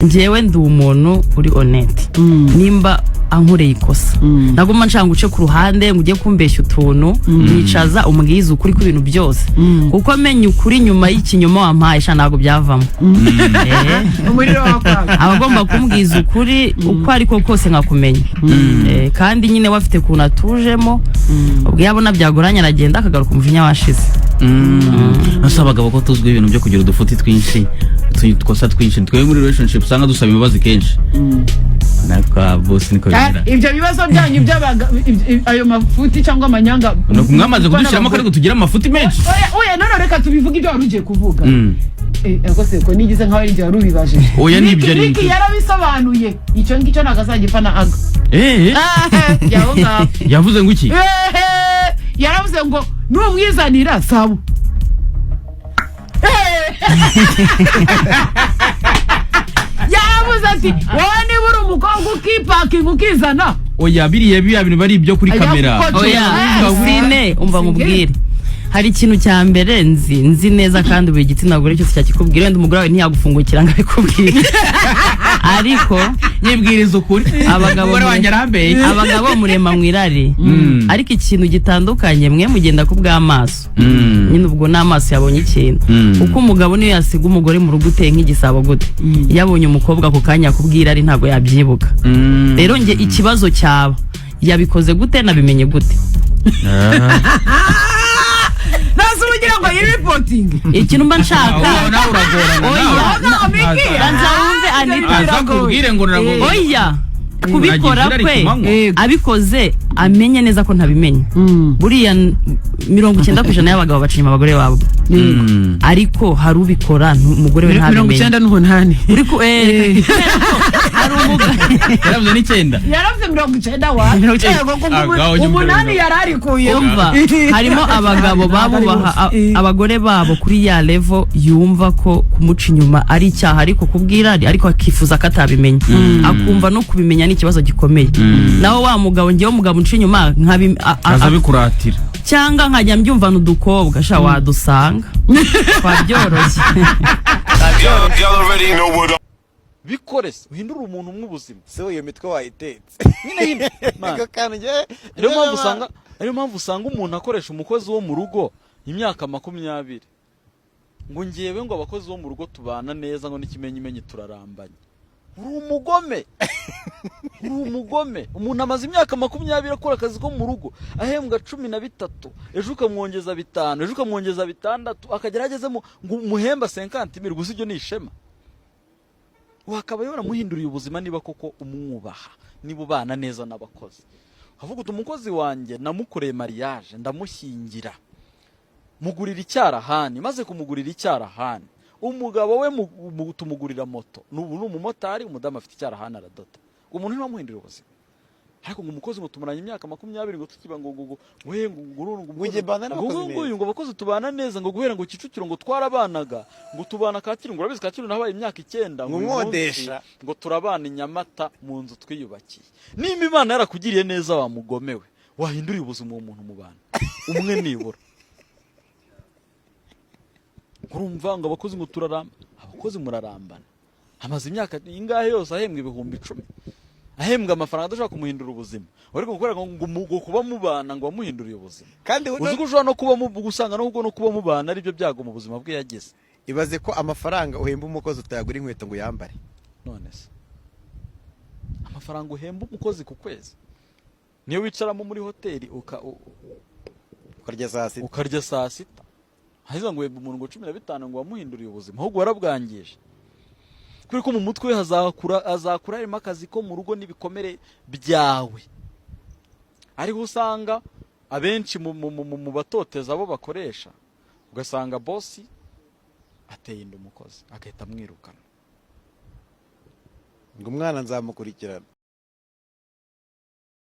Njyewe ndi umuntu uri honnête. Nimba ankoreye ikosa, ntabwo mba nshaka ngo uce ku ruhande ngo ujye kumbeshya utuntu. Nicaza umbwize ukuri kw'ibintu byose, kuko menya ukuri nyuma y'ikinyoma wampaye, sha, ntabwo byavamo. Umuriro wakwaka. Aba agomba kumbwiza ukuri uko ariko kose nkakumenya. Kandi nyine we afite ukuntu atujemo, ubwo iyo abona byagoranye aragenda akagaruka umujinya washize. Ese abagabo ko tuzwiho ibintu byo kugira udufuti twinshi, utukosa twinshi, twebwe muri relationship usanga dusaba imbabazi kenshi, nako boss niko bimera? Ibyo bibazo byanyu ayo mafuti cyangwa amanyanga. Nuko mwamaze kudushyiramo ko tugira amafuti menshi. Oya, oya, none reka tubivuge ibyo wari ugiye kuvuga. Ego se ko nigize nkaho ari ibyo wari ubibajije? Oya, ni ibyo ari Niki yarabisobanuye, icyo ngicyo ntabwo azagipfa na aga. Yaho ngaho. Yavuze ngo iki? Yaravuze ngo numwizanira sawa. Yaravuze ati: "Wowe niba uri umukobwa ukipakinga ukizana." Oya, biriya bintu bari ibyo kuri Ajya kamera. gukora. Oya. Sine, umva nkubwire, hari ikintu cya mbere nzi neza, kandi buri gitsina gore cyose cyakikubwira. Wenda umugore wawe ntiyagufungukira ngo abikubwire, ariko Nyibwiriza ukuri. Abagabo Umugore wanjye arambeye. Abagabo murema mu irari, ariko ikintu gitandukanye, mwe mugenda ku bw'amaso. Nyine ubwo n'amaso yabonye ikintu, kuko umugabo niyo yasiga umugore mu rugo uteye nk'igisabo gute, iyo abonye umukobwa ako kanya akubwira ari ntabwo yabyibuka. Rero njye ikibazo cyaba yabikoze gute, nabimenye gute? Ntazi ugira ngo yiripotinge. Ikintu mba nshaka Aho nawe uragorana. Oya. Nawe. Banza wumve, Anita. Aza kubwire ngo Oya, kubikora Uragira kwe ku manywa. Abikoze amenye neza ko ntabimenya. Buriya 90% y'abagabo baca inyuma abagore babo, ariko hari ubikora umugore we mirongo ntabimenye. 98. Uri ku kubera ko hari umugabo Yaravuze 9. Yaravuze 90 wa 90. Yego, ko Ah, ngaho ujya 8 umbwira. yari arikuye. Umva, harimo abagabo babubaha abagore babo kuri ya level yumva ko kumuca inyuma ari icyaha, ariko kubw'irari, ariko akifuza ko atabimenya, akumva no kubimenya ni ikibazo gikomeye. Naho wa mugabo, ngewe umugabo unca inyuma Aza bikuratira. Cyangwa nkajya mbyumvana udukobwa, sha, wadusanga twabyoroshye. Y'all already know what I'm Bikore se uhindure umuntu umwe ubuzima. Se iyo mitwe wayitetse? Nyine yine man. Ako kantu njye Ariyo mpamvu usanga umuntu akoresha umukozi wo mu rugo imyaka 20, ngo ngewe ngo abakozi bo mu rugo tubana neza, ngo n'ikimenyimenyi turarambanye. Uri umugome, uri umugome. Umuntu amaze imyaka 20 akora akazi ko mu rugo ahembwa 13, ejo ukamwongeza 5, ejo ukamwongeza 6, akagera agezemo ngo umuhemba 50 mille gusa. Ibyo ni ishema? Wakaba waramuhinduriye ubuzima niba koko umwubaha, niba ubana neza n'abakozi, ukavuga uti: "Umukozi wanjye namukoreye mariage, ndamushyingira, mugurira icyarahani, maze kumugurira icyarahani umugabo we tumugurira moto, n'ubu ni umumotari, umudamu afite icyarahani aradoda." Umuntu ntiwamuhindurira ubuzima. Ariko ngo umukozi ngo tumaranye imyaka 20, ngo tukiba ngo we ngo Ngo njye mbana n'abakozi ngo neza. Ngo ngo abakozi tubana neza, ngo guhera ngo Kicukiro ngo twarabanaga, ngo tubana Kacyiru, ngo urabizi Kacyiru nahabaye imyaka 9, Ngo uyu munsi nkodesha. Ngo turabana i Nyamata mu nzu twiyubakiye. Nimba Imana yarakugiriye neza, wa mugome we, wahinduriye ubuzima uwo muntu mubana umwe nibura. Urumva ngo abakozi ngo turaramba, abakozi murarambana, amaze imyaka ingahe yose ahembwa 10,000, ahembwa amafaranga adashobora kumuhindura ubuzima, ariko gukora ngo kuba mubana ngo wamuhinduriye ubuzima. Kandi Uzi ko ushobora no kuba gusanga no kuba mubana aribyo byago mu buzima bwe yagize. Ibaze ko amafaranga uhemba umukozi utayagura inkweto ngo uyambare. None se amafaranga uhemba umukozi ku kwezi niyo wicaramo muri hoteli ukarya saa sita? Ukarya saa sita, haheza ngo uhemba umuntu ngo 15 ngo wamuhinduriye ubuzima, ahubwo warabwangije, kubera ko mu mutwe we hazakura harimo akazi ko mu rugo n'ibikomere byawe. Ariho usanga abenshi mu batoteza abo bakoresha, ugasanga boss ateye inda umukozi agahita amwirukana. Ngo umwana nzamukurikirana.